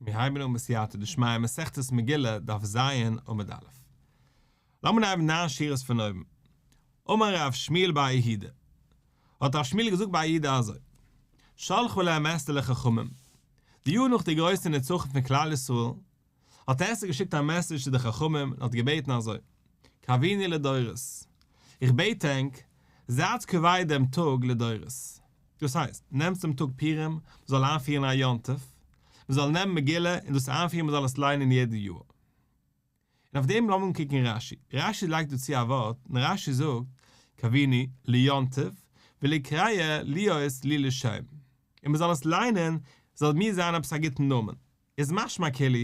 מיר הייבן אן בסייעתא דשמיא מסכת מגילה דף ז עמוד א'. לאמיר נעמען ניין שורות פון אויבן. אמר רב שמואל בר יהודה, האט רב שמואל געזאגט בר יהודה אזוי, שלחה להם אסתר לחכמים, די יאר נאך די גרויסע נצחון פון כלל ישראל, האט אסתר געשיקט א מעסעדזש צו די חכמים און האט געבעטן אזוי, קבעונו לדורות, איך בעט ענק, זייטס קובע דעם טאג לדורות. דאס הייסט, נעמטס דעם טאג פורים, מען זאל איינפירן א יום טוב, מען זאל נעמען מגילה און דאס איינפירן מען זאל עס ליינען יעדע יאר. און אויף דעם לאמיר אנקוקן רש"י, רש"י לייגט דא צו א ווארט און רש"י זאגט, קבעונו ליום טוב וליקריא להיות לי לשם, און מען זאל עס ליינען זאל מיר זיין עפעס א גוטן נאמען. איז משמע כאילו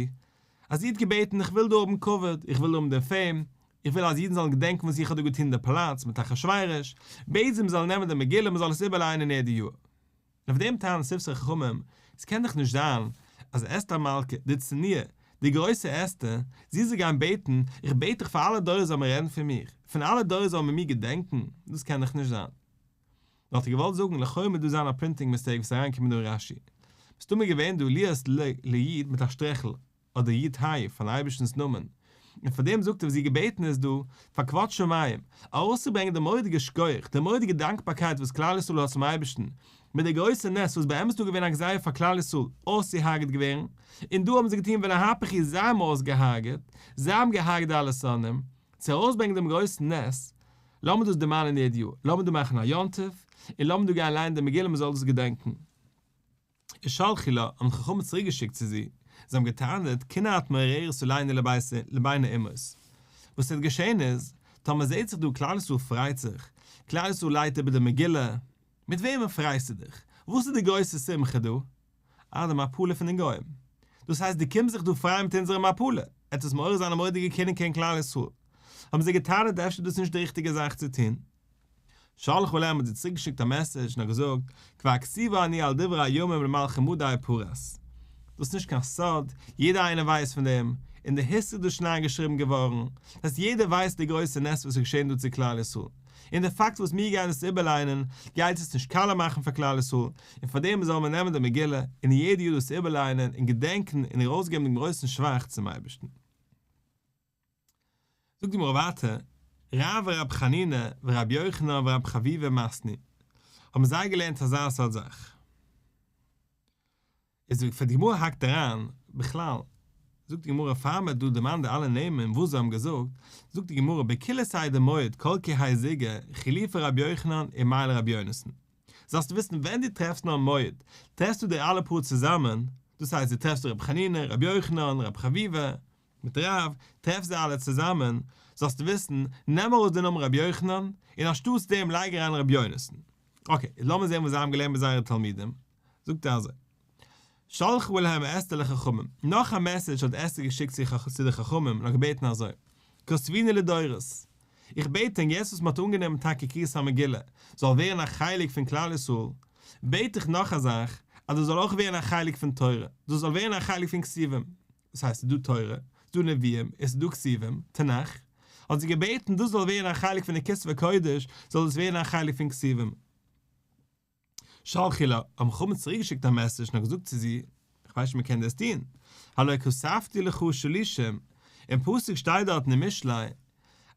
אז זי האט געבעטן איך וויל דא האבן כבוד, איך וויל האבן דעם fame, איך וויל אז אידן זאלן געדענקן וואס איך האב דא געטון אין די פאלאץ מיט אחשורוש, בעט זי מ'זאל נעמען די מגילה מ'זאל עס איבערלייענען יעדע יאר. און אויף דעם טענה'ן שפתי חכמים, עס קען דאך נישט זיין אז אסתר המלכה, די צנועה, די גרויסע אסתר, זי זאל גיין בעטן, איך בעט דיך פאר אלע דורות זאל מען רעדן פון מיר, פון אלע דורות זאל מען מיר געדענקן, דאס קען דאך נישט זיין. נאר האט ער געוואלט זאגן לכאו' מוז דא זיין א printing mistake וואס איז אריינגעקומען דא אין רש"י. מסתמא געווען דא להיות ל מיט א שטרעכל אדער י' ה' פארן אייבערשטנ'ס נאמען, און פאר דעם זאגט ער וואס זי געבעטן איז דא פאר כבוד שמים, ארויסצוברענגען די מורא'דיגע שכוח, די מורא'דיגע דאנקבארקייט וואס כלל ישראל האט צום אייבערשטן, מיט די גרויסע נס וואס באמת איז דא געווען א גזירה פאר כלל ישראל אויסצוהארגעט געווערן, און דא האבן זיי געטון ונהפוך הוא זיי האבן אויסגעהארגעט, זיי האבן געהארגעט די אלע שונאים, צו ארויסברענגען דעם גרויסן נס, לאמיר דאס דערמאנען יעדע יאר, לאמיר דא מאכן א יום טוב, און לאמיר דא גיין לייענען די מגילה מען זאל דאס געדענקען. ושלחו לה, האבן די חכמים צוריק געשיקט צו זי, זיי האבן געטענה'ט, קנאה את מעוררת עלינו לבין האומות. וואס וועט געשען איז, טאמער זעט זיך דא כלל ישראל פרייט זיך, כלל ישראל לייענט איבער די מגילה, מיט וועמען פרייסטו דיך? וואס איז די גרויסע שמחה דא? אה, די מפלה פון די גוים. דאס הייסט דו קומסט זיך דא פרייען מיט אונזערע מפלה, עט עס מעורר זיין א מורא'דיגע קנאה קעגן כלל ישראל. האבן זיי געטענה'ט אפשר איז דאס נישט די ריכטיגע זאך צו טון. שלחה להם האט זי צוריק געשיקט א מעסעדזש און האט געזאגט, כבר כתובה אני על דברי הימים למלכי מדי ופרס. דאס איז נישט קיין סוד, יעדער איינער ווייסט פון דעם, אין די היסטארי איז דאס שוין איינגעשריבן געווארן, דאס הייסט יעדער ווייסט די גרויסע נס וואס איז געשען דא צו כלל ישראל. און די פאקט וואס מיר גייען עס איבערליינען גייט עס נישט קאלע מאכן פאר כלל ישראל, און פאר דעם זאל מען נעמען די מגילה און יעדע יאר דאס איבערליינען און געדענקן און ארויסגעבן דעם גרויסן שבח צום אייבערשטן. זאגט די גמרא ווייטער, רב ורב חנינא ורב יוחנן ורב חביבא מתנו, האבן זיי געלערנט אזא סארט זאך. איז ווי די גמרא האקט אריין, בכלל, זאגט די גמרא פאר מען האט דא דערמאנט די אלע נעמען וואס זיי האבן געזאגט, זאגט די גמרא בכולהו דמועד כל כי האי זוגא חליפי רבי יוחנן ומעלי רבי יונתן. זאלסטו וויסן ווען דו טרעפסט נאר מועד, טרעפסטו די אלע פאר צוזאמען, דאס הייסט דו טרעפסט רבי חנינא, רבי יוחנן, רבי חביבא, מיט רב, טרעפסט זיי אלע צוזאמען, זאלסטו וויסן, נעם ארויס די נאמען רבי יוחנן, און אנשטאטס דעם לייג אריין רבי יונתן. okay, איז לאמיר זען וואס זיי האבן געלערנט מיט זייערע תלמידים. זאגט ער אזוי, שלחה להם אסתר לחכמים, נאך א מעסעדזש האט אסתר געשיקט צו די חכמים און האט געבעטן אזוי, כתבונו לדורות, איך בעט ענק יעצט וואס מען האט אנגענומען טאקע קריאת המגילה זאל ווערן א חלק פון כלל ישראל, בעט איך נאך א זאך, אז דאס זאל אויך ווערן א חלק פון תורה, דאס זאל ווערן א חלק פון כתובים, דאס הייסט ס'איז דא תורה, ס'איז דא נביאים, עס איז דא כתובים, תנך, האט זי געבעטן דאס זאל ווערן א חלק פון די כתבי קודש, זאל דאס ווערן א חלק פון כתובים. שלחו לה, האבן חכמים צוריקגעשיקט א מעסעדזש און האט געזאגט צו זי, איך ווייס נישט מען קען דאס טון, הלא כתבתי לך שלישים, אין פסוק שטייט דארטן אין משלי,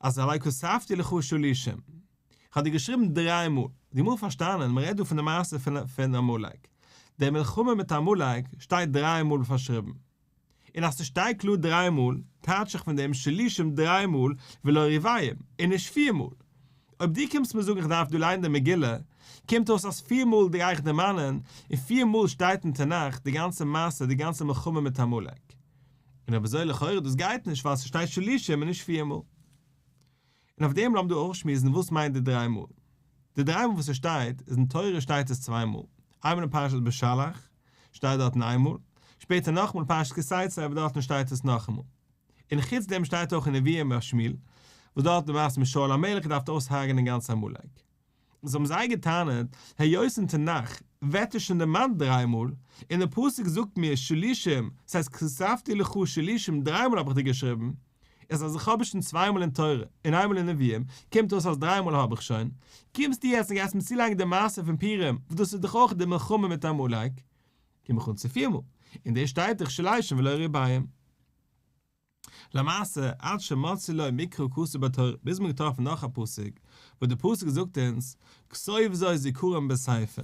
אז הלא כתבתי לך שלישים, איך האב דיר געשריבן דריי מאל, די גמרא פארשטאנען, מען רעדט דא פון די מעשה פון עמלק, די מלחמה מיט עמלק שטייט דריי מאל פארשריבן. און אז ס'שטייט קלאר דריי מאל, טייטש איך פון דעם שלישים דריי מאל ולא רבעים, און נישט פיר מאל. אויב דו קומסט מיר זאגן איך דארף דא ליינען די מגילה, קומט אויס אז פיר מאל גיי איך דערמאנען, און פיר מאל שטייט אין תנך די גאנצע מעשה, די גאנצע מלחמה מיט עמלק. און אויב אזוי לכאורה דאס גייט נישט ווייל ס'שטייט שלישים און נישט פיר מאל. און אויף דעם לאמיר דא אויסשמועסן וואס מיינט די דריי מאל. די דריי מאל וואס ס'שטייט איז אין תורה שטייט עס צוויי מאל, איינמאל אין פרשת בשלח שטייט דארטן איינמאל, שפעטער נאכאמאל אין פרשת כי תצא אבער דארטן שטייט עס נאכאמאל. און חוץ דעם שטייט אויך אין נביאים ביי שמואל, וואס דארט די מעשה מיט שאול המלך געדארפט אויסהרג'ענען גאנץ עמלק. איז האבן זיי געטענה'ט, היות אין תנך ווערט עס שוין דערמאנט דריי מאל, און די פסוק זאגט מיר שלישים, ס'הייסט כתבתי לך שלישים דריי מאל האב איך דיר געשריבן, איז אז איך האב עס שוין צוויי מאל אין תורה און איינמאל אין נביאים, קומט אויס אז דריי מאל האב איך שוין, קומסטו יעצט און גייסט מיר צולייגן די מעשה פון פורים, וואס דאס איז דאך אויך די מלחמה מיט עמלק, קום איך אן צו פיר מאל. און דאס שטייט דאך שלשים ולא ריבעים. למעשה, עד שמצאו לו מקרא כתוב בתורה, ביז מ'האט געטראפן נאך א פסוק, וואס די פסוק זאגט אונז, כתוב זאת זכרון בספר.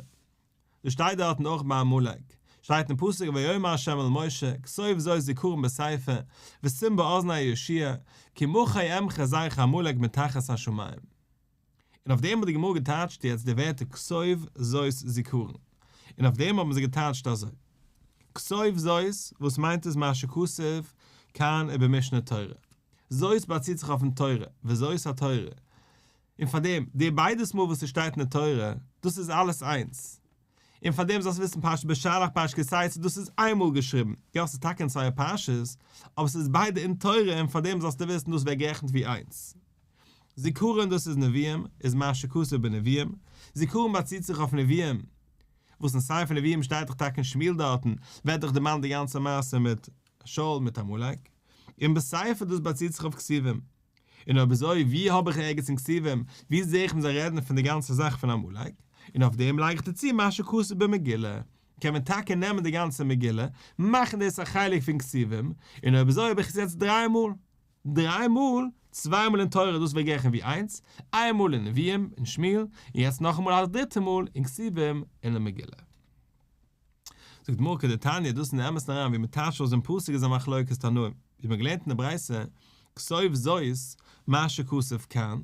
דאס שטייט דארטן אויך ביי עמלק, שטייט אין פסוק ויאמר ה' אל משה, כתוב זאת זכרון בספר, ושים באזני יהושע, כי מחה אמחה זכר עמלק מתחת השמים. און אויף דעם האט די גמרא געטייטשט יעצט די ווערטער כתוב זאת זכרון, און אויף דעם האבן זיי געטייטשט אזוי, כתוב זאת, וואס מיינט עס מה שכתוב כאן ובמשנה תורה, זאת באציט זיך אויפן תורה, וזאת התורה, און פאר דעם, די ביידעס מאל וואס עס שטייט אין די תורה, דאס איז אלעס איינס. און פאר דעם זאלסטו וויסן פרשת בשלח פרשת כי תצא דאס איז איינמאל געשריבן, יא ס'איז טאקע אין צוויי פרשות, אבער ס'איז ביידע אין תורה און פאר דעם זאלסטו וויסן דאס ווערט גערעכנט ווי איינס. זכרון דאס איז נביאים, איז מה שכתוב בנביאים, זכרון באציט זיך אויף נביאים, וואס אין ספר נביאים שטייט דאך טאקע אין שמואל דארטן ווערט דאך דערמאנט די גאנצע מעשה מיט שאול מיט עמלק, און בספר דאס באציט זיך אויף כתובים. און אויב אזוי ווי האב איך ערגעץ אין כתובים ווי זעה איך ווען זיי רעדן פון די גאנצע זאך פון עמלק, און אויף דעם לייג איך דערצו מה שכתוב במגילה, קען מען טאקע נעמען די גאנצע מגילה, מאכן דאס א חלק פון כתובים, און אויב אזוי האב איך עס יעצט דריי מאל. דריי מאל, צוויי מאל אין תורה דאס ווערט גערעכנט ווי איינס, איין מאל אין נביאים אין שמואל, און יעצט נאכאמאל א דריטע מאל אין כתובים און אין מגילה. זאגט די גמרא כדתניא, דאס אין אמת'ן אריין ווי מ'טייטשט אויס דעם פסוק איז א מחלוקת תנאים, ווי מ'האט געלערנט אין די ברייתא, כתוב זאת מה שכתוב כאן,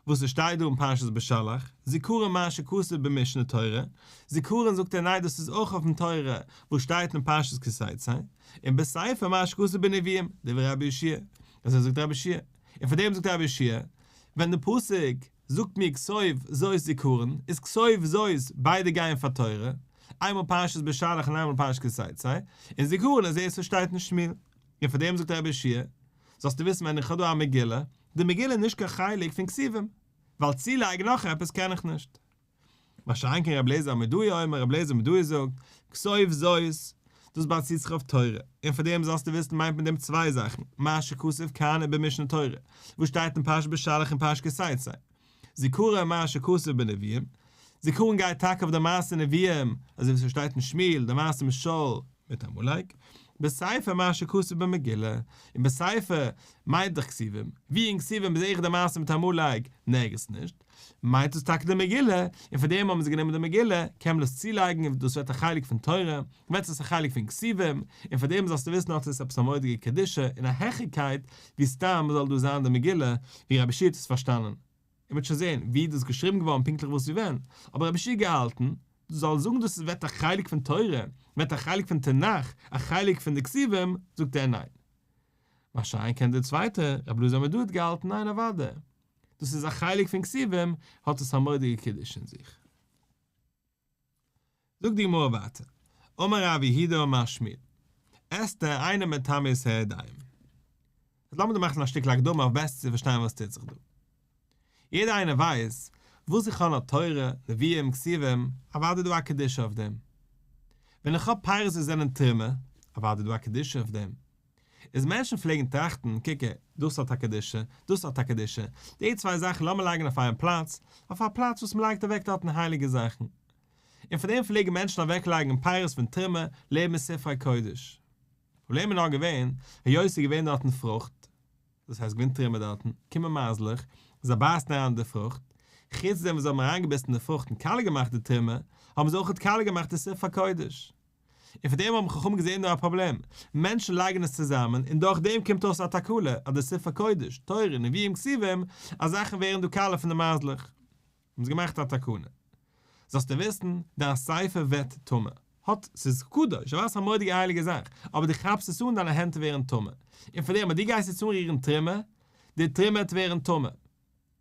וואס עס שטייט דא אין פרשת בשלח, זכרון מה שכתוב במשנה תורה, זכרון זאגט ער ניין דאס איז אויך אויפן תורה וואס שטייט אין פרשת כי תצא, און בספר מה שכתוב בנביאים, דברי רבי יהושע, אזוי זאגט רבי יהושע, און פאר דעם זאגט רבי יהושע, ווען די פסוק זאגט מיר כתוב זאת זכרון, איז כתוב זאת ביידע גייען פאר תורה, איינמאל פרשת בשלח און איינמאל פרשת כי תצא, און זכרון איז דאס וואס שטייט אין שמואל. און פאר דעם זאגט רבי יהושע, זאלסטו וויסן ווען איך האב דא א מגילה, די מגילה איז נישט קיין חלק פון כתובים, ווייל צולייגן נאך עפעס קען איך נישט. מה שאין כן רבי אליעזר המודעי אומר, רבי אליעזר המודעי זאגט, כתוב זאת, דאס באציט זיך אויף תורה, און פאר דעם זאלסטו וויסן מיינט מען דעם צוויי זאכן, מה שכתוב כאן ובמשנה תורה, וואס שטייט אין פרשת בשלח און פרשת כי תצא, זכרון מה שכתוב בנביאים, זכרון גייט טאקע אויף די מעשה נביאים, אזוי ווי ס'שטייט אין שמואל, די מעשה מיט שאול מיט עמלק, בספר מה שכתוב במגילה, און בספר מיינט דאך כתובים, ווי אין כתובים זעה איך די מעשה מיט עמלק? נערגעץ נישט. מיינט דאס טאקע די מגילה, און פאר דעם האבן זיי גענומען די מגילה, קען מען דאס צולייגן און דאס ווערט א חלק פון תורה, ווערט עס א חלק פון כתובים, און פאר דעם זאלסטו וויסן האט עס עפעס א מורא'דיגע קדושה און א העכערקייט ווי סתם זאל דא זיין די מגילה, ווי רבי יהושע האט עס פארשטאנען. און מ'וועט שוין זען ווי איז דאס געשריבן געווארן פונקטליך וואס ווי ווען, אבער רבי יהושע האט געהאלטן, דו זאלסט זאגן דאס איז ווערט א חלק פון תורה, ווערט א חלק פון תנך, א חלק פון די כתובים, זאגט ער ניין. מה שאין כן דער צווייטער, רבי אלעזר המודעי האט געהאלטן ניין אוודאי. דאס איז א חלק פון כתובים, האט עס א מורא'דיגע קדושה אין זיך. זאגט די גמרא ווייטער, אמר רב יהודה אמר שמואל, אסתר אינה מטמאה את הידיים. איז לאמיר דא מאכן א שטיקל הקדמה אויף בעסער צו פארשטיין וואס טוט זיך דא. יעדער איינער ווייסט וואס איך האב נאר תורה, נביאים, כתובים, אוודאי דא א קדושה אויף דעם. ווען איך האב פירות וואס זענען תרומה, אוודאי דא א קדושה אויף דעם. איז מענטשן פלעגן טראכטן, קוק הער, דאס האט א קדושה, דאס האט א קדושה, די צוויי זאכן לאמיר לייגן אויף איין פלאץ, אויף א פלאץ וואס מ'לייגט אוועק דארטן הייליגע זאכן. און פאר דעם פלעגן מענטשן אוועק לייגן פירות פון תרומה לעבן ספרי קודש. פראבלעם איז נאר געווען, היות ס'איז געווען דארטן פרוכט, דאס הייסט געווען תרומה דארטן, קומען מייזלעך, זיי בייסן אריין אין די פרוכט, חוץ דעם וואס זיי האבן אריינגעביסן אין די פרוכט און קאלע געמאכט די תרומה, האבן זיי אויכעט קאלע געמאכט די ספר קודש. און פון דעם האבן חכמים געזען דא א פראבלעם, מענטשן לייגן עס צוזאמען און דורך דעם קומט אויס א תקלה אז די ספר קודש, תורה, נביאים, כתובים, אז זאכן ווערן דא קאלע פון די מייזלעך. האבן זיי געמאכט א תקנה. זאלסטו וויסן, דיין ספר ווערט טמא. האט, ס'איז קדוש, אוודאי א מורא'דיגע הייליגע זאך, אבער דו כאפסט עס אן דיינע הענט ווערן טמא. און פון דעם אז דו גייסט יעצט אנרירן תרומה, די תרומה וועט ווערן טמא.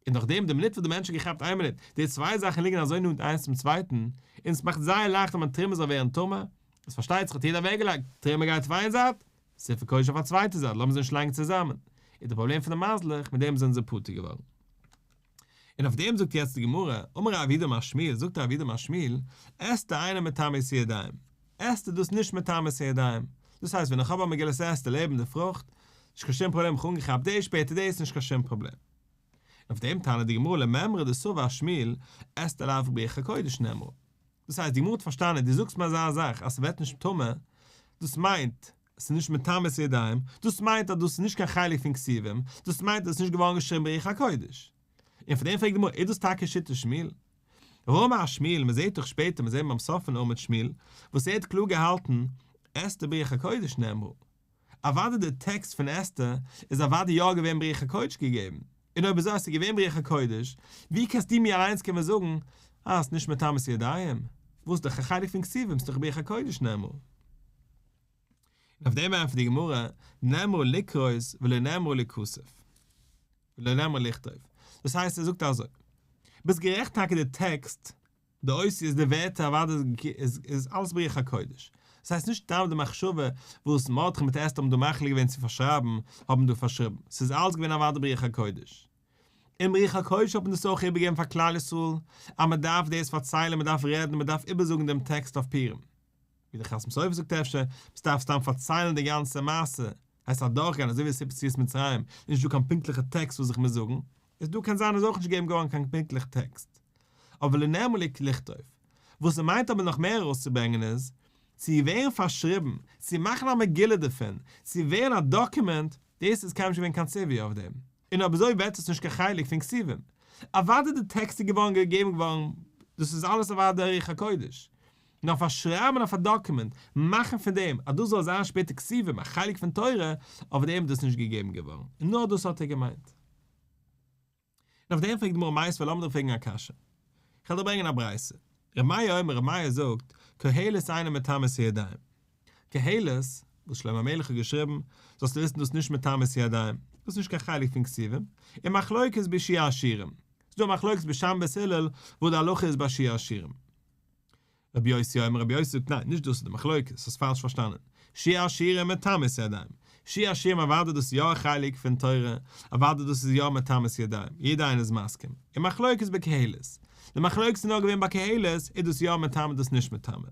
און נאכדעם די מינוט וואס די מענטש האט געכאפט איין מינוט, די צוויי זאכן ליגן אזוי נאנט איינס צום צווייטן, און עס מאכט זייער לייכט אז מיין תרומה זאל ווערן טמא, איז פארשטייט זיך האט יעדער אוועקגעלייגט, תרומה גייט אויף איין זייט, ספר קודש אויף א צווייטע זייט, לאמיר זיי נישט לייגן צוזאמען. איז די פראבלעם פון די מייזלעך, מיט דעם זענען זיי פטור געווארן. און אויף דעם זאגט יעצט די גמרא, אמר רב יהודה אמר שמואל, זאגט רב יהודה אמר שמואל, אסתר אינה מטמאה את הידיים, אסתר דאס נישט מטמא את הידיים, דאס הייסט ווען איך האב א מגילת אסתר לעבן די פרוכט, נישט קיין שום פראבלעם איך האב אנגעכאפט דאס שפעטער דאס נישט קיין שום פראבלעם. און אויף דעם טענה'ט די גמרא למימרא דסבר שמואל, אסתר לאו ברוח הקודש נאמרה. דאס הייסט די גמרא האט פארשטאנען דו זאגסט מיר אזא זאך אז ס'ווערט נישט טמא, דאס מיינט עס איז נישט מטמא את הידיים, דאס מיינט אז דאס איז נישט קיין חלק פון כתובים, דאס מיינט אז עס איז נישט געווארן געשריבן ברוח הקודש. און פאר דעם פרעגט די גמרא, איז דאס טאקע שיטת שמואל? והאמר שמואל, מען זעט דאך שפעטער, מען זעט ביים סוף פון עמוד שמואל, וואס ער האט קלאר געהאלטן, אסתר ברוח הקודש נאמרה. אוודאי די טעקסט פון אסתר איז אוודאי יא געווען ברוח הקודש געגעבן, און אויב אזוי אז ס'איז געווען ברוח הקודש, ווי קענסטו מיר אליינס קומען זאגן אז ס'נישט מטמא את הידיים? וואס דאך א חלק פון כתובים, ס'דאך ברוח הקודש נאמרה. און אויף דעם ענטפערט די גמרא, נאמרה לקרות ולא נאמרה ליכתב. ולא נאמרה לכתוב. דאס הייסט ער זאגט אזוי, ביסט גערעכט טאקע די טעקסט די אותיות די ווערטער אוודאי איז איז אלעס ברוח הקודש. דאס הייסט נישט סתם די מחשבה וואס מרדכי מיט אסתר האבן דא מחליט געווען צו פארשרייבן האבן דא פארשריבן. ס'איז אלעס געווען אוודאי ברוח הקודש. און ברוח הקודש האט מען דאס אויך איבערגעגעבן פאר כלל ישראל אז מען דארף דאס פארציילן מען דארף רעדן מען דארף איבערזאגן דעם טעקסט אויף פורים. ווי דער חתם סופר זאגט אפשר, מ'דארף סתם פארציילן די גאנצע מעשה, הייסט אדורכגיין אזוי ווי סיפור יציאת מצרים, איז נישט דא קיין פונקטליכע טעקסט וואס איך מוז זאגן, איז דא קען זיין איז אויך נישט געגעבן געווארן קיין פונקטליכע טעקסט. אבער ולא נאמרה לכתוב. וואס ס'מיינט אבער נאך מער ארויסצוברענגען איז, צו ווערן פארשריבן, צו מאכן א מגילה דערפון, צו ווערן א דאקומענט, דאס איז קיינמאל נישט געווען קיין ציווי אויף דעם. און אויב אזוי ווערט עס נישט קיין חלק פון כתובים. אוודאי די טעקסט איז געווארן געגעבן געווארן, דאס איז אלעס אוודאי רוח הקודש. נאר פארשרייבן אויף א דאקומענט, מאכן פון דעם אז דאס זאל זיין שפעטער כתובים, א חלק פון תורה, אויף דעם איז דאס נישט געגעבן געווארן. און נאר דאס האט ער געמיינט. און אויף דעם פרעגט די גמרא מיתיבי, לאמיר דיר פרעגן א קשיא. איך וועל דיר ברענגען א ברייתא. ר' מאיר אומר, ר' מאיר זאגט, קהלת אינו מטמא את הידיים. קהלת, וואס שלמה המלך האט געשריבן, זאלסטו וויסן דאס איז נישט מטמא את הידיים, דאס איז נישט קיין חלק פון כתובים, און מחלוקת בשיר השירים. ס'איז דא א מחלוקת בית שמאי בית הלל וואס די הלכה איז ביי שיר השירים. רבי יוסי אומר, רבי יוסי זאגט ניין, נישט דאס איז די מחלוקת, האסט פאלש פארשטאנען. שיר השירים מטמא את הידיים. שיר השירים אוודאי דאס איז יא א חלק פון תורה, אוודאי דאס איז יא מטמא את הידיים, יעדער איינער איז מסכים. און מחלוקת בקהלת. די מחלוקת איז נאר געווען ביי קהלת, איז דאס יא מטמא דאס נישט מטמא.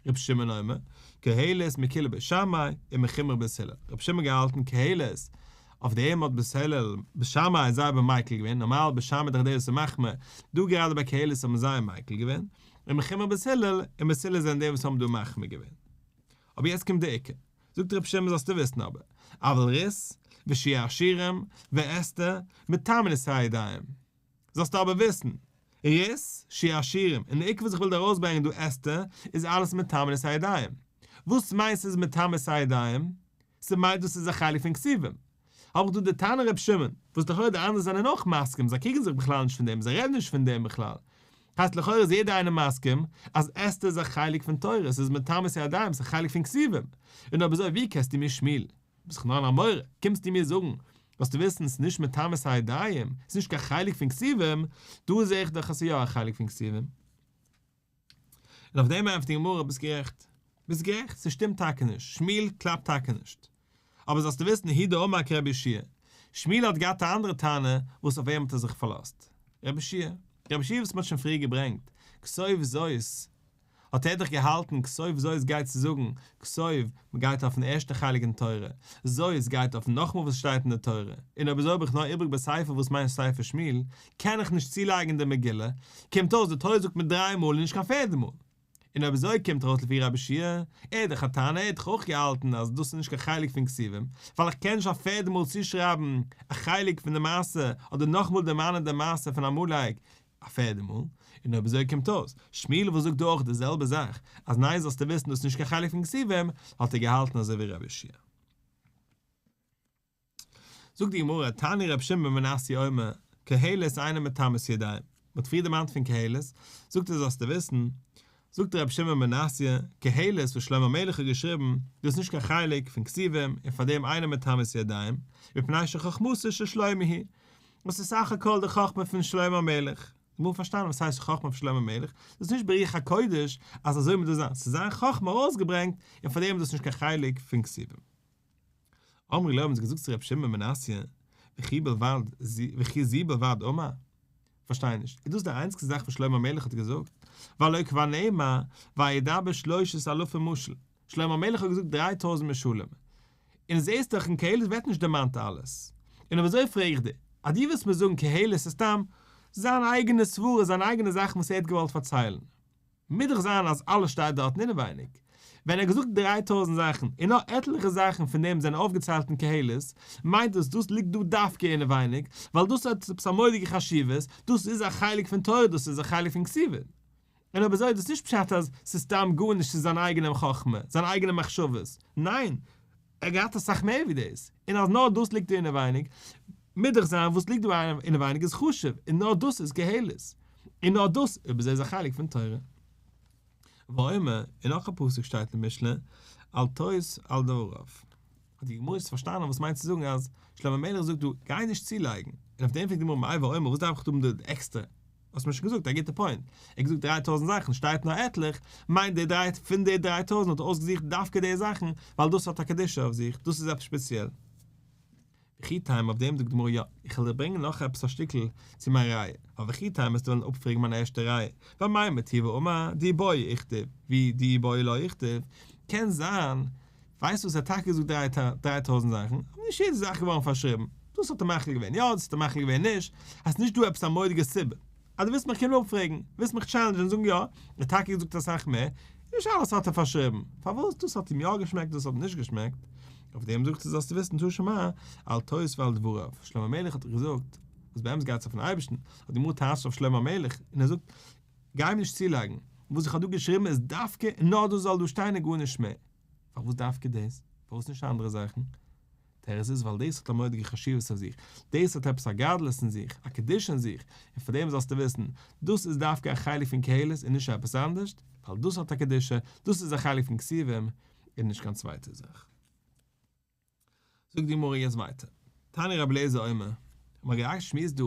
רבי שמעון אומר, קהלת מקילי בית שמאי ומחמרי בית הלל. רבי שמעון געהאלטן קהלת, אויף דעם האט בית הלל, בית שמאי זייער מיקל געווען, נארמאל בית שמאי איז דאך דער וואס איז מחמיר, דא גראדע ביי קהלת האבן זיי מיקל געווען, ומחמרי בית הלל, און בית הלל זענען די וואס האבן דא מחמיר געווען. אבער יעצט קומט די עיקר. זאגט רבי שמעון זאלסטו וויסן אבער, אבל רות, ושיר השירים, ואסתר, מטמאין את הידיים. זאלסטו אבער וויסן, רות, שיר השירים, און די עיקר וואס איך וויל דיר ארויסברענגען דא אסתר, איז אלעס מטמאין את הידיים. וואס מיינט ס'איז מטמא את הידיים? ס'מיינט דאס איז א חלק פון כתובים. האב איך דא די תנא ר' שמעון, וואס לכאורה די אנדערע זענען אויך מסכים, זיי קריגן זיך בכלל נישט פון דעם, זיי רעדן נישט פון דעם בכלל. הייסט לכאורה איז יעדער איינער מסכים אז אסתר איז א חלק פון תורה, ס'איז מטמא את הידיים, ס'איז א חלק פון כתובים. און אויב אזוי ווי קענסטו מיר שמואל, ביסט דאך נאר אן אמורא, קומסטו מיר זאגן, זאלסטו וויסן ס'איז נישט מטמא את הידיים, ס'איז נישט קיין חלק פון כתובים, דא זע איך דאך אז ס'איז יא א חלק פון כתובים. און אויף דעם ענטפערט די גמרא, ביסט גערעכט, ביסט גערעכט, ס'שטימט טאקע נישט, שמואל קלאפט טאקע נישט. אבער זאלסטו וויסן הוא דאמר כרבי יהושע שמואל האט געהאט א אנדערע טענה וואס אויף אים האט ער זיך פארלאזט. רבי יהושע, רבי יהושע וואס מ'האט שוין פריער געברענגט, כתוב זאת, האט ער דאך געהאלטן כתוב זאת גייט צו זאגן כתוב, מ'גייט אויפן ערשטע חלק אין תורה, זאת גייט אויף נאכמאל וואס שטייט אין די תורה, און אויב אזוי האב איך נאר איבריג בספר וואס מיינט ספר שמואל, קען איך נישט צולייגן די מגילה, קומט אויס די תורה זאגט מיר דריי מאל און נישט קיין פערדע מאל. און אויב אזוי קומט ארויס לפי רבי יהושע, ער איז דאך א תנא, ער האט דאך אויך געהאלטן אז דאס איז נישט קיין חלק פון כתובים, ווייל איך קען נישט א פערדע מאל צושרייבן א חלק פון די מעשה, אדער נאכמאל דערמאנען די מעשה פון עמלק א פערדע מאל, און אויב אזוי קומט אויס, שמואל וואס זאגט דא אויך די זעלבע זאך, אז ניין זאלסטו וויסן דאס איז נישט קיין חלק פון כתובים, האט ער געהאלטן אזוי ווי רבי יהושע. זאגט די גמרא, תניא רבי שמעון בן מנסיא אומר, קהלת אינו מטמא את הידיים, מען האט פריער דערמאנט פון קהלת, זאגט ער זאלסטו וויסן, זאגט רבי שמעון בן מנסיא, קהלת וואס שלמה המלך האט געשריבן, דאס איז נישט קיין חלק פון כתובים, און פאר דעם אינו מטמא את הידיים, מפני שחכמתו של שלמה היא, דאס איז סך הכל די חכמה פון שלמה המלך. די גמרא פארשטאנען וואס הייסט חכמה פון שלמה המלך, דאס איז נישט ברוח הקודש אז אזוי מוז דאס זיין, ס'איז זיין חכמה ארויסגעברענגט, און פאר דעם איז דאס נישט קיין חלק פון כתובים. אמרו לו האבן זיי געזאגט צו רבי שמעון בן מנסיא, וכי בלבד וכי זו בלבד אמר? פארשטיי נישט, איז דאס די איינציגסטע זאך וואס שלמה המלך האט געזאגט? והלא כבר נאמר, וידבר שלושת אלפים משל, שלמה המלך האט געזאגט 3000 משלים, און זעסט דאך אין קהלת ווערט נישט דערמאנט אלעס, און אויב אזוי פרעג איך דיר, אז דו ווילסט מיר זאגן קהלת איז סתם זיין אייגענע סברה, זיינע אייגענע זאכן וואס ער האט געוואלט פארציילן, מוז דאך זיין אז אלעס שטייט דארטן אינעווייניג. ווען ער האט געזאגט 3000 זאכן און נאר עטליכע זאכן פון דעם זענען אויפגעציילט אין קהלת, מיינט דאס דאס ליגט דא דווקא אינעווייניג, ווייל דאס האט עפעס א מורא'דיגע חשיבות, דאס איז א חלק פון תורה, דאס איז א חלק פון כתובים. און אויב אזוי איז דאס נישט פשט אז ס'איז סתם גארנישט ס'איז זיין אייגענע חכמה, זיין אייגענע מחשבות, ניין, ער האט געהאט אסאך מער ווי דאס, און אז נאר דאס ליגט דא אינעווייניג, מוז דאך זיין וואס ליגט דא אינעווייניג איז חשוב, און נאר דאס איז קהלת, און נאר דאס אויב אזוי איז א חלק פון תורה. ואומר, און נאך א פסוק שטייט אין משלי, אל תוסף על דבריו. האט די גמרא נישט פארשטאנען וואס מיינט צו זאגן אז שלמה המלך זאגט דא גיי נישט צולייגן, און אויף דעם פרעגט די גמרא מאי ואומר וואס דארף איך דא האבן די עקסטערע? האסט מיר שוין געזאגט א גוטע point, ער האט געזאגט 3000 זאכן שטייט נאר עטליך, מיינט די דריי פון די 3000 האט ער אויסגעזוכט דווקא די זאכן ווייל דאס האט א קדושה אויף זיך, דאס איז עפעס שפעציעל. וכי תימא אויף דעם זאגט די גמרא יא, איך וועל דיר ברענגען נאך עפעס א שטיקל צו מיין ראיה, ווייל וכי תימא וועסטו וועלן אפפרעגן מיין ערשטע ראיה, ואמימר טובא אמר דאי בעי איכתיב ודאי בעי לא איכתיב, קען זיין, ווייסט וואס ער האט טאקע געזאגט 3000 זאכן, אבער נישט יעדע זאך איז געווארן פארשריבן, דאס האט ער מחליט געווען יא, דאס האט ער מחליט געווען נישט, אז ס'נישט דא עפעס א מורא'דיגע סיבה, אז דו ווילסט מיך קומען אפפרעגן, ווילסט מיך challenge ען און זאגן יא, ער האט טאקע געזאגט אסאך מער, נישט אלעס האט ער פארשריבן, פארוואס דאס האט אים יא געשמעקט דאס האט אים נישט געשמעקט, אויף דעם זאגט ער זאלסטו וויסן תא שמע, אל תוסף על דבריו, שלמה המלך האט געזאגט, וואס באמת גייט עס אויפן אייבערשטן, האט די גמרא טייטשט אויף שלמה המלך, און ער זאגט, גיי מיר נישט צולייגן, וואס איך האב דא געשריבן איז דווקא און נאר דאס זאל דא שטיין און גארנישט מער. פארוואס דווקא דאס? פארוואס נישט אנדערע זאכן? תירוץ איז ווייל דאס האט א מורא'דיגע חשיבות אויף זיך, דאס האט עפעס א גדלות אין זיך, א קדושה אין זיך, און פאר דעם זאלסטו וויסן, דאס איז דווקא א חלק פון קהלת און נישט עפעס אנדערש, ווייל דאס האט א קדושה, דאס איז א חלק פון כתובים, און נישט קיין צווייטע זאך. זאגט די גמרא יעצט ווייטער, תניא רבי אליעזר אומר, מ'האט געהאט שמועס דא,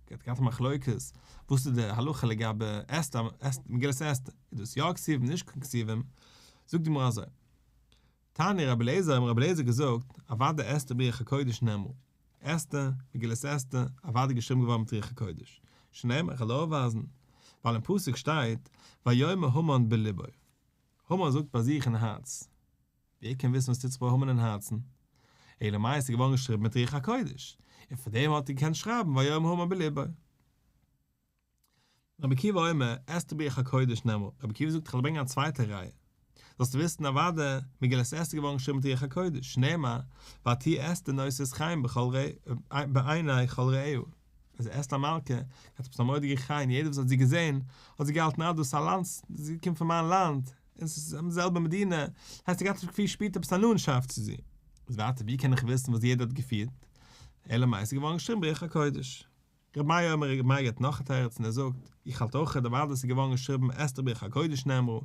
געהאט געהאט א מחלוקת, וואס איז די הלכה לגבי אסתר, מגילת אסתר, איז דאס יא כתובים נישט קיין כתובים, זאגט די גמרא אזוי, תניא רבי אליעזר אומר רבי אליעזר געזאגט, אוודאי אסתר ברוח הקודש נאמרה, אסתר, מגילת אסתר, אוודאי געשריבן געווארן מיט רוח הקודש, שנאמר, איך וועל אויפווייזן, ווייל אין פסוק שטייט, ויאמר המן בלבו, המן זאגט ביי זיך אין הארץ, ווער קען וויסן וואס טוט זיך ביי המן אין הארצן? אלא מאי עס איז געווארן געשריבן מיט רוח הקודש, און פאר דעם האט ער געקענט שרייבן ויאמר המן בלבו. רבי עקיבא אומר, אסתר ברוח הקודש נאמרה, רבי עקיבא זאגט איך וועל ברענגען א צווייטע ראיה, זאלסטו וויסן אוודאי, מגילת אסתר איז געווארן געשריבן מיט רוח הקודש, שנאמר, ותהי אסתר נושאת חן בכל בעיני כל רואיה. אז אסתר המלכה האט עפעס א מורא'דיגע חן, יעדער וואס האט זי געזען האט זי געהאלטן אה דאס איז א לאנדס, זי קומט פון מיין לאנד, און ס'איז די זעלבע מדינה, הייסט ער געהאט געפיל שפירט עפעס א נאנטשאפט צו זי. איז ווייטער ווי קען איך וויסן וואס יעדער האט געפירט? אלא מאי ס'איז געווארן געשריבן ברוח הקודש. ר' מאיר אומר ר' מאיר געבט נאך א תירוץ און ער זאגט, איך האלט אויך אוודאי ס'איז געווארן געשריבן אסתר ברוח הקודש נאמרה,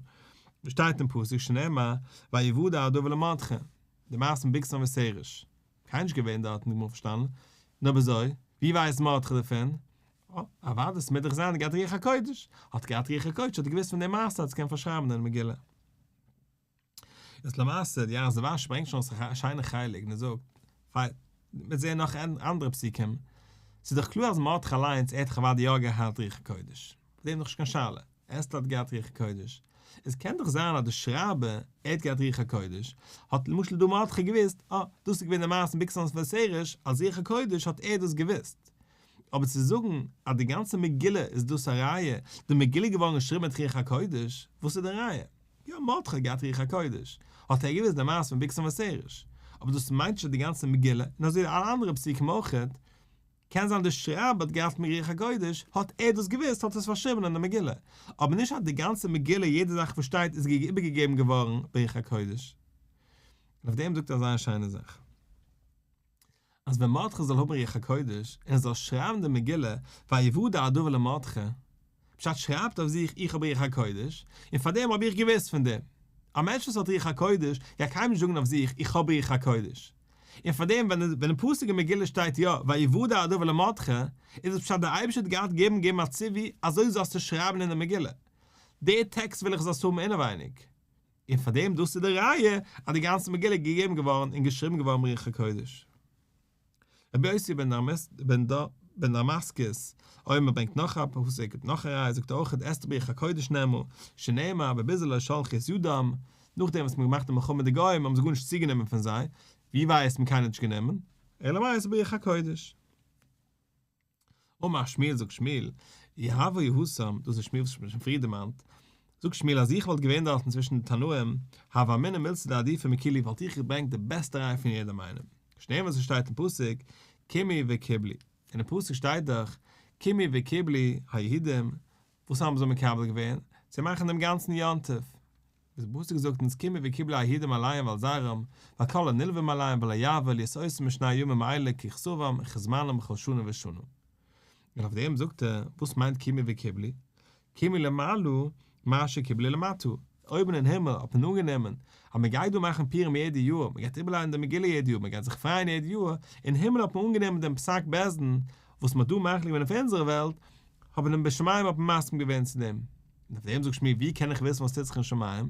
ווי שטייט אין פסוק שנאמר ויוודע הדבר למרדכי, די מעשה מיט בגתן ותרש. קיינער נישט געווען דארט און די גמרא פארשטאנען, נו אויב אזוי, ווי ווייסט מרדכי דערפון? אה, אוודאי ס'מוז דאך זיין געהאט רוח הקודש, האט געהאט רוח הקודש האט ער געוואוסט פון די מעשה האט עס קענען פארשרייבן אין מגילה. איז למעשה די יערות דבש ברענגט שוין אויס א שיינע חלק און ער זאגט, פיין, מיר זעען נאך אנדערע פסוקים, ס'איז דאך קלאר אז מרדכי אליינס ער האט דאך אוודאי יא געהאט רוח הקודש, פון דעם איז דאך נישט קיין שאלה. אסתר האט געהאט רוח הקודש. עס קען דאך זיין אז די שרייבער, ער האט געהאט רוח הקודש, האט למשל דא מרדכי געוואוסט, אה, דאס איז געווען די מעשה מיט בגתן ותרש, אלס רוח הקודש האט ער דאס געוואוסט. אבער צו זאגן אז די גאנצע מגילה איז דאס א ראיה, די מגילה איז געווארן געשריבן מיט רוח הקודש, וואס איז די ראיה? יא, מרדכי האט געהאט רוח הקודש, האט ער געוואוסט די מעשה פון בגתן ותרש. אבער דאס מיינט נישט אז די גאנצע מגילה, און אזוי אלע אנדערע פסוקים אויכעט, קען זיין דער שרייבער האט געהאט מיט רוח הקודש, האט ער דאס געוואוסט האט ער עס פארשריבן אין די מגילה, אבער נישט אז די גאנצע מגילה יעדע זאך וואס שטייט איז איבערגעגעבן געווארן ברוח הקודש. און אויף דעם זאגט ער א זייער שיינע זאך. אז ווען מרדכי זאל האבן רוח הקודש און ער זאל שרייבן די מגילה ויוודע הדבר למרדכי, פשט שרייבט אויף זיך איך האב רוח הקודש, און פארדעם האב איך געוואוסט פון דעם. א מענטש וואס האט רוח הקודש גייט קיינמאל נישט זאגן אויף זיך איך האב רוח הקודש. און פארדעם ווען אין פסוק אין מגילה שטייט יא ויוודע הדבר למרדכי, איז עס פשט דער אייבערשטער האט געהאט געבן געבן א ציווי אזוי זאלסטו שרייבן אין די מגילה. די טעקסט וויל איך זאלסט האבן אינעווייניג. און פארדעם דאס איז די ראיה אז די גאנצע מגילה איז געגעבן געווארן און געשריבן געווארן ברוח הקודש. רבי יוסי בן דרמסקס אומר ברענגט נאך א פסוק, נאך א ראיה, זאגט ער אויך אסתר ברוח הקודש נאמרה, שנאמר בביזה לא שלחו את ידם, נאכדעם וואס מ'האט געמאכט די מלחמה מיט די גוים האבן זיי גארנישט צוגענומען פון זיי, ווי ווייסט מען קיינער האט נישט גענומען, אלא מאי עס איז ברוח הקודש. אמר שמואל זאגט שמואל, יהבו התם, דאס איז שמואל וואס איך האב שוין פריער דערמאנט. זאגט שמואל אז איך וואלט געווען דארטן צווישן די תנאים, הוה אמינא מילתא דעדיפא מכולהו וואלט איך געברענגט די בעסטע ראיה פון יעדעם איינעם. שנאמר וואס עס שטייט אין פסוק, קיימו וקיבלו. אין די פסוק שטייט דאך, קיימו וקיבלו היהודים, וואס האבן זיי מקבל געווען? צו מאכן דעם גאנצן יום טוב. וואס די פסוק זאגט אונז קיימו וקיבלו היהודים עליהם ועל זרעם, ועל כל הנלווים אליהם ולא יעבור להיות עושים בשני הימים האלה ככתבם וכזמנם בכל שנה ושנה. און אויף דעם זאגט ער, וואס מיינט קיימו וקיבלו? קיימו למעלה מה שקיבלו למטה, אויבן אין הימל האט מען אנגענומען אז מען גייט דא מאכן פורים יעדע יאר, מען גייט איבערליינען די מגילה יעדע יאר, מען גייט זיך פרייען יעדע יאר, אין הימל האט מען אנגענומען דעם פסק בית דין וואס מען האט דא מחליט געווען אויף אונזערע וועלט, האט מען בשמים האט מען מסכים געווען צו דעם. און אויף דעם זאגט שמואל ווי קען איך וויסן וואס טוט זיך אין שמים?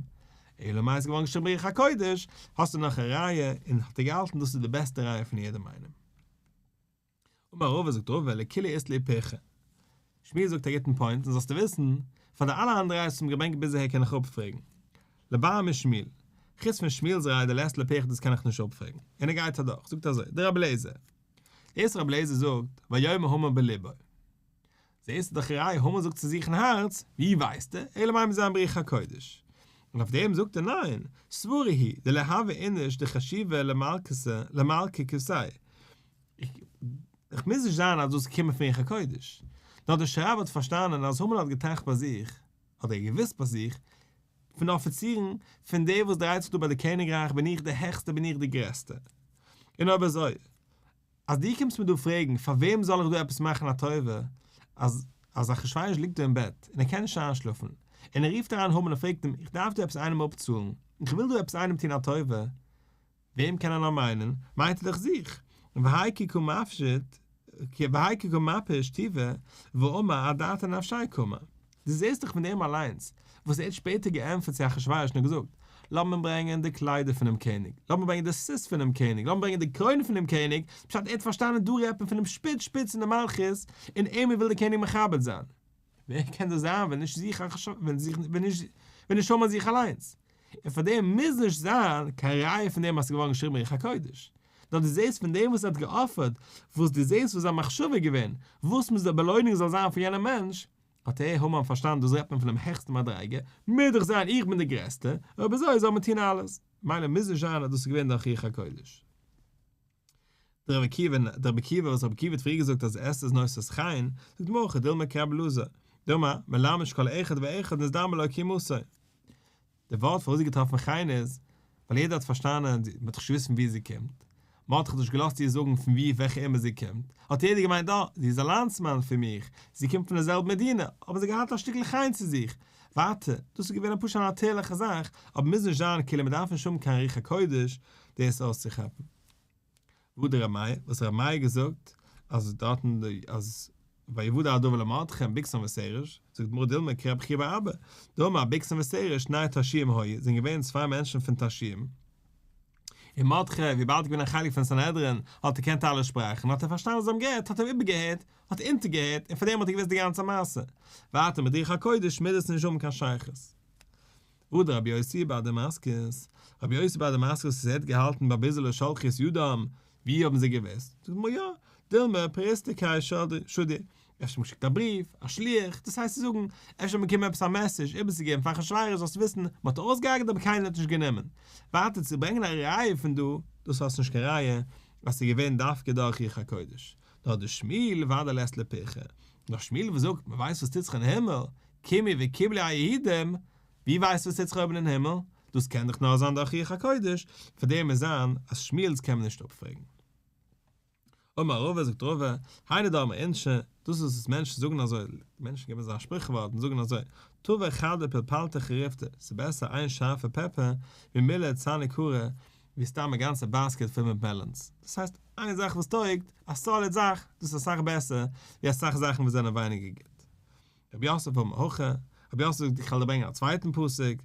אלא מאי איז געווארן געשריבן ברוח הקודש, האסטו נאך א ראיה, און האט ער געהאלטן דאס איז די בעסטע ראיה פון יעדעם איינעם. אמר רבא זאגט רבא לכולהו אית להו פירכא. שמואל זאגט א גוטן point און זאלסטו וויסן, פאר די אלע אנדערע ראיות וואס מ'האט געברענגט ביז אהער קען איך אפפרעגן. לבר משמואל. חוץ פון שמואל'ס ראיה דלית ליה פירכא דאס קען איך נישט אפפרעגן. און ער גייט אדורך, זאגט אזוי, דרבי אליעזר. דאס רבי אליעזר זאגט, ויאמר המן בלבו. זעהסטו דאך ראיה המן זאגט צו זיך אין הארץ, ווי ווייסטו, אלא מאי מוז זיין ברוח הקודש. און אויף דעם זאגט ער ניין, סברא היא, דלא הוי איניש דחשיבא למלכא כוותיה. איך מוז נישט זיין אז דאס איז געקומען פון רוח הקודש. נאר דער שרייבער האט פארשטאנען אז המן האט געטראכט ביי זיך, אדער געוואוסט ביי זיך, פון די אפיצירן, פון דער וואס דרייט זיך דא ביי די קעניגרייך בין איך דער העכסטער בין איך דער גרעסטער. און אויב אזוי, אז דו קומסט מיר דא פרעגן פאר וועם זאל איך דא עפעס מאכן א טובה, אז אז אחשוורוש ליגט דא אין בעט און ער קען נישט איינשלאפן, און ער רופט אריין המן און פרעגט אים איך דארף דא עפעס איינעם אפצאלן, איך וויל דא עפעס איינעם טון א טובה, וועם קען ער נאר מיינען? מיינט ער דאך זיך. והאי כי קא מפשט, והאי כי קא מפיש טובא, ואמר אדעתא נפשיה קאמר. דו זעסט דאך פון דעם אליינס, וואס ער האט שפעטער געענטפערט צו אחשורוש און געזאגט, לאז מיר ברענגען די קליידער פונעם קעניג, לאז מיר ברענגען די סוס פונעם קעניג, לאז מיר ברענגען די קרוין פונעם קעניג, פשט ער האט פארשטאנען דא רעדט מען פונעם שפיץ שפיץ אין די מלכות, און אים וויל דער קעניג מכבד זיין. ווער קען דאס זיין ווען נישט זיך ווען נישט המן זיך אליינס? און פאר דעם מוז נישט זיין קיין ראיה פון דעם אז ס'איז געווארן געשריבן רוח הקודש. נאר דו זעסט פון דעם וואס ער האט געאפערט, וואס דו זעסט וואס זיין מחשבה איז געווען, וואס מוז די באלוינונג זאל זיין פאר יענעם מענטש, האט ער, המן, פארשטאנען דאס רעדט מען פונעם העכסטן מדריגה, מוז דאך זיין איך בין דער גרעסטער, אויב אזוי זאל מען טון אלעס. מילא מוז נישט זיין אז דאס איז געווען דורך רוח הקודש. דער רבי עקיבא, דער רבי עקיבא וואס רבי עקיבא האט פריער געזאגט אז אסתר איז נושאת חן, זאגט די גמרא דילמא כרבי אלעזר, דאמר, מלמד שכל אחד ואחד נזדמן לו קימתו. די ווארט פארוואס זי האט געטראפן חן איז, ווייל יעדער האט פארשטאנען, מען האט דאך נישט געוואוסט פון וואו זי קומט, מען האט דאך נישט געלאזט איר זאגן פון וואו וועלכע אומה זי קומט, האט יעדער געמיינט אה, זי איז א לאנדסמאן פון מיך, זי קומט פון די זעלבע מדינה, האבן זיי געהאט א שטיקל חן צו זיך. ווייטער, דאס איז געווען א פשוט א נאטורליכע זאך, אבער מוז נישט זיין כאילו מען דארף נישט האבן קיין רוח הקודש דאס אויסצוכאפן. והא דר' מאיר, וואס ר' מאיר געזאגט אז דארטן די אז ויודע הדבר למרדכי בגתן ותרש, זאגט די גמרא דילמא כרבי חייא בר אבא, דאמר בגתן ותרש שני תרשייים היו, זענען געווען צוויי מענטשן פון תרשייים, און מרדכי וויבאלד געווען א חלק פון סנהדרין האט ער געקענט אלע שפראכן האט ער פארשטאנען וואס זיי האבן גערעדט האט ער איבערגעהערט האט אונטערגעהערט און פאר דעם האט ער געוואוסט די גאנצע מעשה, ווייטער מיט רוח הקודש מוז עס נישט האבן קיין שייכות. והא דרבי יוסי בר דמסקוס, רבי יוסי בר דמסקוס וואס ער האט געהאלטן בביזה לא שלחו את ידם, ווי האבן זיי געוואוסט? זאגט די גמרא יא, דילמא פריסתקיה שדרו, אפשר האט מען געשיקט א בריוו, א שליח, דאס הייסט צו זאגן, אפשר האט מען באקומען עפעס א message איבערצוגעבן פאר אחשורוש זאלסט וויסן, מען האט אויסגעהארגעט אבער קיינער האט נישט גענומען. ווייטער צו ברענגען א ראיה פון דא, דאס האסט נישט קיין ראיה אז ס'איז געווען דווקא דורך רוח הקודש, נאר דשמואל ודאי לית ליה פירכא, נאר שמואל וואס זאגט מען ווייסט וואס טוט זיך אין הימל, קיימו וקיבלו היהודים, ווי ווייסט וואס טוט זיך אויבן אין הימל? דאס קען דאך נאר זיין דורך רוח הקודש, פאר דעם מוז זיין אז שמואל'ס קען מען נישט אפפרעגן. אמר רבא זאגט רבא, היינו דאמרי אינשי, דאס איז וואס מענטשן זאגן אזוי, מענטשן געבן אזא שפריכווארט און זאגן אזוי, טבא חדא פלפלתא חריפתא, ס'איז בעסער איין שארפע פעפער, ממילי צני קרי, ווי סתם א גאנצע basket פול מיט melons. דאס הייסט, איין זאך וואס טויגט, א solid זאך, דאס איז אסאך בעסער ווי אסאך זאכן וואס זענען ווייניגער גוט. רבי יוסף אמר הכי, רבי יוסף זאגט איך וועל דיר ברענגען א צווייטן פסוק,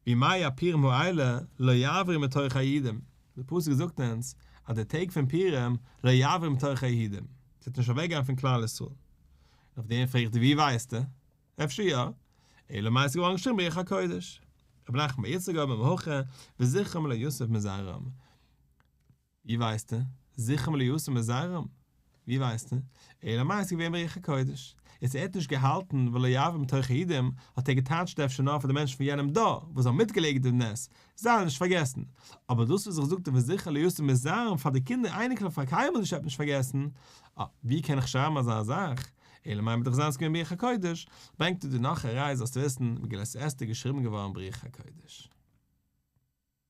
וימי הפורים האלה לא יעברו מתוך היהודים, די פסוק זאגט אונז אז די טעג פון פורים לא יעברו מתוך היהודים, ס'וועט נישט אוועק גיין פון כלל ישראל. און אויף דעם פרעג איך דיר ווי ווייסטו? אפשר יא? אלא מאי ס'איז געווארן געשריבן ברוח הקודש. רב נחמן בר יצחק אמר הכי, וזכרם לא יסוף מזרעם. ווי ווייסטו? זכרם לא יסוף מזרעם? ווי ווייסטו? אלא מאי ס'איז געווען ברוח הקודש. איז ער האט נישט געהאלטן ולא יעבור מתוך היהודים, האט ער געטייטשט אפשר נאר פאר די מענטשן פון יענעם דור וואס האבן מיטגעלעבט דעם נס, זיי וועלן נישט פארגעסן, אבער דאס וואס איך זאגט וזכר לא יסור מזרעם פאר די קינדער אייניקלעך פאר קיינמאל נישט וועט נישט פארגעסן, אה, ווי קען איך שרייבן אזא זאך? אלא מאי מוז דאך זיין ס'געווען ברוח הקודש, ברענגט ער דיר נאך א ראיה זאלסט וויסן, מגילת אסתר איז געשריבן געווארן ברוח הקודש.